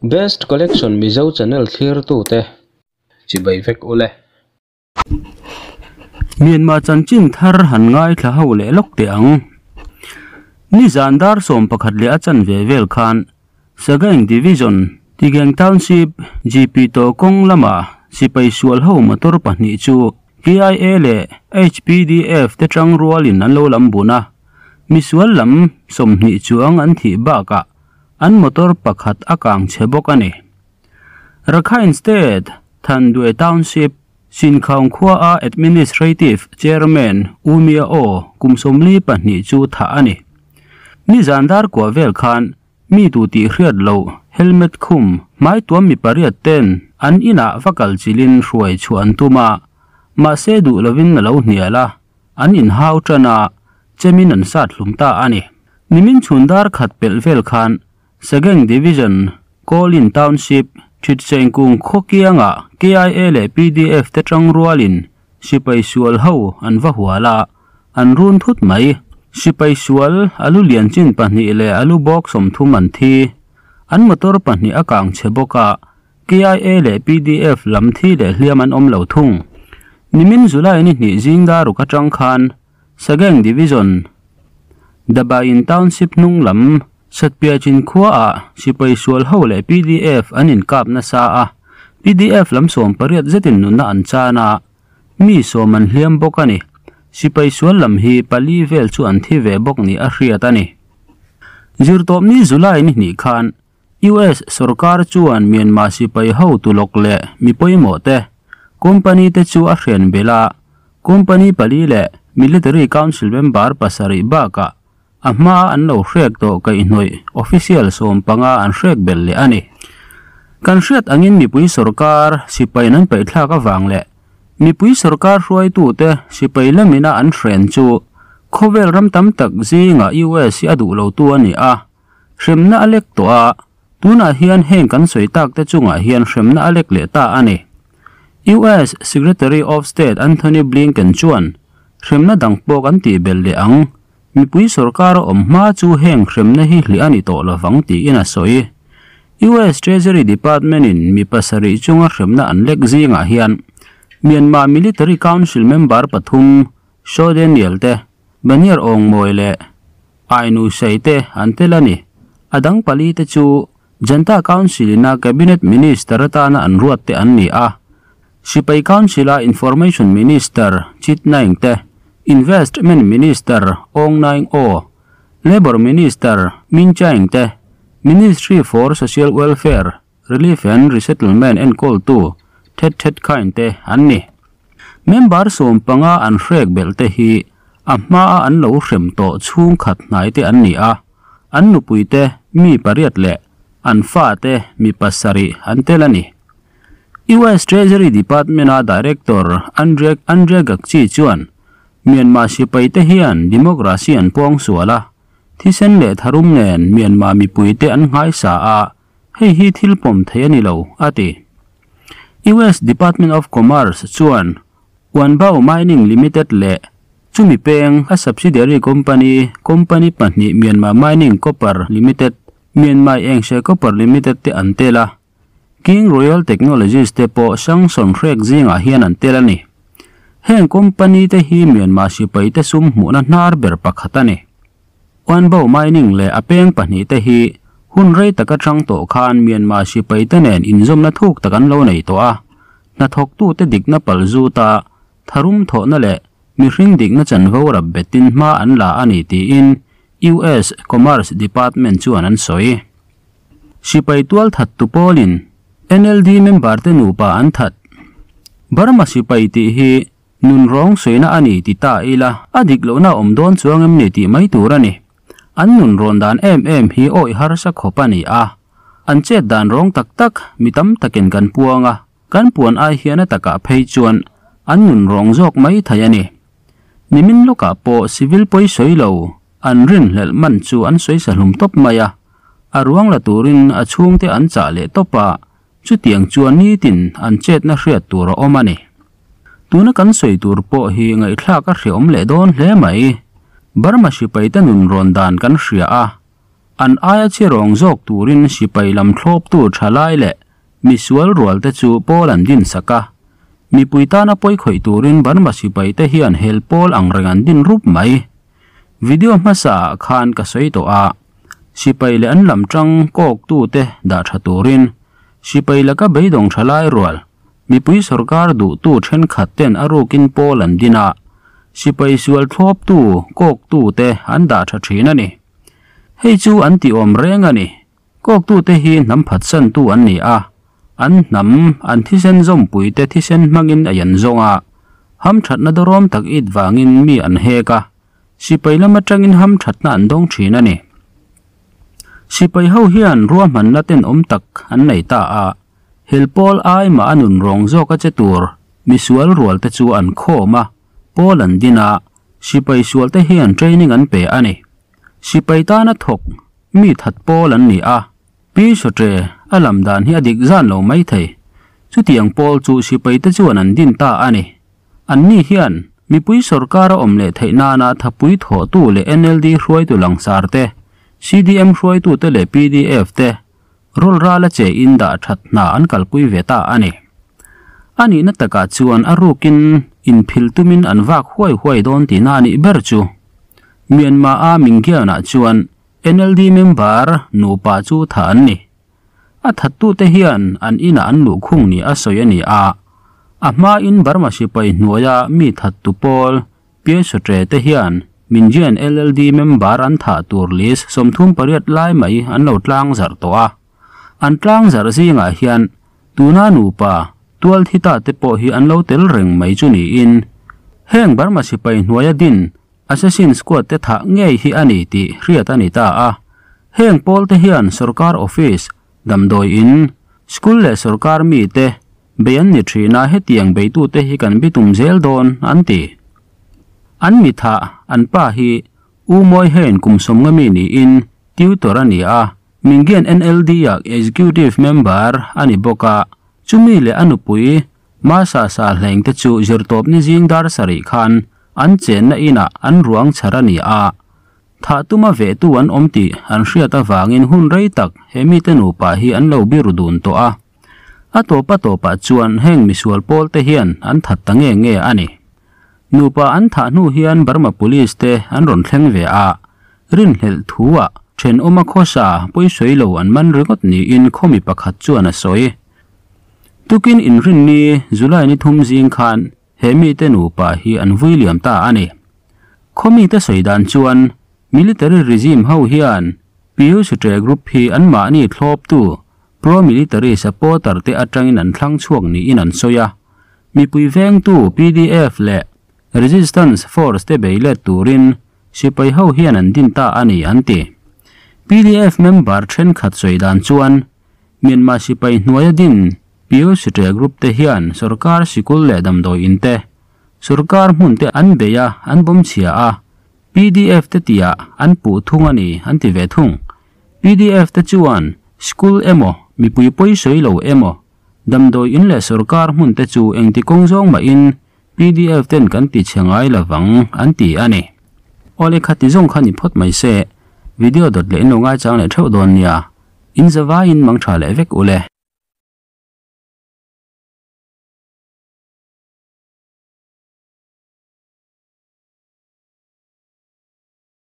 Best Collection Mizo channel thlirtute chibai vek ule. Myanmar chanchin thar han ngaithla ho leh lawk teh ang. Nizan dar 11 leh a chanve vel khan Sagaing Division, Tigeng Township, GP to kawng lama sipai sual ho motor pahnih chu KIA leh HPDF te tang rualin an lo lam bun a. Misual lam 20 chuang an thih bakah an motor pakhat a kang che bawk a ni. Rakhine State, Thandwe Township, Sinkhaung khua a Administrative Chairman U Mya Oo kum 42 chu thah a ni. Nizan dar kua vel khan mi tu tih hriat loh helmet khum hmai tuam mi pariat ten an inah va kal chilin hruai chhuah an tum a, mahse duh lovin a lo hnial a, an inhau tan a, chemin an sat hlum ta a ni. Nimin chhun dar khat pelh vel khan Sagaing Division, Kawlin Township, Thitchengkung khawkianga KIA leh PDF te tang rualin sipai sual ho an va hual a, an run thut mai. Sipai sual alu lian chin pahnih leh alu bawk 30 an thi. An motor pahnih a kang che bawk a, KIA leh PDF lam thi leh hliam an awm lo thung. Nimin July ni hnih zing daruk atang khan Sagaing Division, Dabain Township hnung lam Satpiachin khua a sipai sual ho leh PDF an inkap nasa a, PDF lam 18 zetin nunna an chan a, mi 10 an hliam bawk a ni. Sipai sual lam hi pali vel chu an thi ve bawk ni a hriat a ni. Zirtawpni July ni hnih khan US sarkar chuan Myanmar sipai ho tulawk leh mi pawimawh te company te chu a hren bela, company pali leh Military Council member pasarih bakah a hma an lo hrek tawh kaihhnawih official 15 an hrek bel leh a ni. Kan hriat angin mipui sarkar sipai an paihthlak awang leh mipui sarkar hruaitute sipai lamina an hren chu khawvel ram tam tak zinga US hi a duh lo tu a ni a. Hremna a lek tawh a, tunah hian heng kan sawi tak te chungah hian hremna a lek leh ta a ni. US Secretary of State Anthony Blinken chuan hremna dang pawh kan tih bel leh ang, mipui sarkar a awm hma chu heng hremna hi hli a ni tawh lovang tiin a sawi. US Treasury Department in mi pasarih chunga hremna an lek zingah hian Myanmar Military Council member pathum Shaw Daniel te, Baniar Aung Mawi leh Ainu Sei te an tel a ni. A dang pali te chu Junta Council ina Cabinet Minister atana an ruat te an ni a. Sipai Council a Information Minister Chit Naing te, Investment Minister Aung Naing Oo, Labor Minister Min Chaing te, Ministry for Social Welfare, Relief and Resettlement enkawl tu Thet Thet Khain te an ni. Member 15 an hrek bel te hi a hma a an lo hrem tawh chhung khat hnai te an ni a, an nupui te mi pariat leh an fa te mi pasarih an tel a ni. US Treasury Department a Director Andre Gakchi chuan Myanmar sipai te hian democracy an pawng sual a, thisen leh tharum nen Myanmar mipui te an ngai sa a, hei hi thil pawm thei a ni lo a ti. US Department of Commerce chuan Wanbao Mining Limited leh chumi peng a subsidiary company, company pahnih Myanmar Mining Copper Limited, Myanmar Engshe Copper Limited te an tel a, King Royal Technologies te pawh sanction hrek zingah hian an tel a ni. Heng company te hi Myanmar sipai te sum hmuhna hnar ber pakhat a ni. Wanbao Mining leh a peng pahnih te hi hun rei taka tang tawh khan Myanmar sipai te nen inzawmna thuk tak an lo nei tawh a, hnathawk tu te dikna pal zu ta tharum thawhna leh mihring dikna chanvo rap betin hma an la a ni tiin US Commerce Department chuan an sawi. Sipai tual that tu pawlin NLD member te nupa an that. Burma sipai tih hi nun rawng sawina a ni ti ta ila, a dik lohna awm dawn chuang em ni tih mai tur a ni. An nun rawn dan em em hi awi harsa khawp a ni a, an chet dan rawng tak tak mi tam takin kan puang a, kan puan ai hian a takah phei chuan an nun rawng zawk mai thei a ni. Nimin lawkah pawh civil pawi sawi lo an rin hlelh man chu an sawi sahlum tawp mai a, a ruang la turin a chhungte an chah leh tawp a, chutiang chuan nitin an chetna hriat tur a awm a ni. Tuna kan sawi tur pawh hi ngaihthlak a hreawm leh dawn hle mai. Burma sipai te nun rawn dan kan hria a, An aia chi rawng zawk turin sipai lam thlawptu thalai leh misual rual te chu pawl an din sak a. Mipui tana pawi khawih turin Burma sipai te hian hel pawl ang reng an din rup mai. Video hmasa ah khan ka sawi tawh a, sipai leh an lam tang kawk tu te dah tha turin sipai laka beidawng thalai rual mipui sorkar duh tu thenkhat ten a rukin pawl an din a, sipai sual thlawp tu kawk tu te an dah tha thin a ni. Hei chu an ti awm reng a ni. Kawktute hi hnam phatsantu an ni a, an hnam, an thisen zawmpuite thisen hmangin ei an zawng a, hamthatna dawrawm tak it vangin mi an hek a, sipai lam atangin hamthatna an dawng thin a ni. Sipai ho hian ruahmanna tenawm tak an nei ta a, helpawl ai mah a nun rawng zawk a che tur misual rualte chu an khawm a, pawl an din a, sipai sualte hian training an pe a ni. Sipai tana thawk mi that pawl an ni a, Pi Sawṭe a lam dan hi a dik zan lo mai thei. Chutiang pawl chu sipaite chuan an din ta a ni. Anni hian mipui sawrkar a awm leh theih nana thapui thawhtu leh NLD hruaitu langsar te, CDM hruaitute leh pdf te rawl ral a che in dah that hna an kalpui ve ta a ni. A nihna takah chuan a rukin inphil tumin an vak huai huai dawn tihna a nih ber chu. Myanmar-a Mingyan-ah chuan NLD member nupa chu tha an ni. A thattute hian an inah an luhkhung ni a sawi a ni a, a hmain Burma sipai hnuaia mi thattu pawl Pye Sawṭe te hian Mingyan LLD member an thah tur list 38 lai mai an lo tlangzarh tawh a. An tlangzarh zingah hian tuna nupa tual thi ta te pawh hi an lo tel reng mai chu niin heng Burma sipai hnuaia din Assassin Squad te thah ngei hi a ni tih hriat a ni ta a. Heng pawl te hian sorkar office, damdawi in, school leh sorkar mi te bei an ni thin a, hetiang beitute hi kan bitum zel dawn an ti. An mi thah an pa hi U Mawi Hein kum 50 mi niin tutor a ni a, Mingyan NLD ah executive member a ni bawk a, chumi leh a nupui Masa sa hleng te chu zirtawp ni zing dar sarih khan an chenna inah an ruang chhar a ni a. Thah tuma vehtu an awm tih an hriat avangin hun rei tak he mite nupa hi an lo biru dun tawh a. A tawp a tawpah chuan heng misual pawl te hian an that ta nge nge a ni. Nupa an thah hnu hian Burma Police te an rawn thleng ve a, rinhlelh thu-ah thenawma khawsa pawisawi lo an man ringawt niin khawmi pakhat chuan a sawi. Tukin inrinni July ni thum zing khan he mite nupa hi an vui liam ta a ni. Khawmite sawi dan chuan military regime ho hian Pyu Sute group hi anmahni thlawptu pro-military supporter te atangin an thlang chhuak niin an sawi a. Mipui vengtu pdf leh resistance force te bei let turin sipai ho hian an din ta a ni an ti. Pdf member thenkhat sawi dan chuan Myanmar sipai hnuaia din Pyu Sute group te hian sorkar sikul leh damdawi in te, sorkar hmun te an bei a, an bawm chhia a, pdf te tihah an puh thung a ni an ti ve thung. Pdf te chuan school emaw, mipui pawi sawi lo emaw, damdawi in leh sorkar hmun te chu engti kawng zawng mahin pdf ten kan ti chhe ngai lovang an ti a ni. Awle khati zawng kha ni phawt mai se, video dawt leh in lo ngaichang leh theuh dawn nia. In zavaiin mang tha leh vek ule.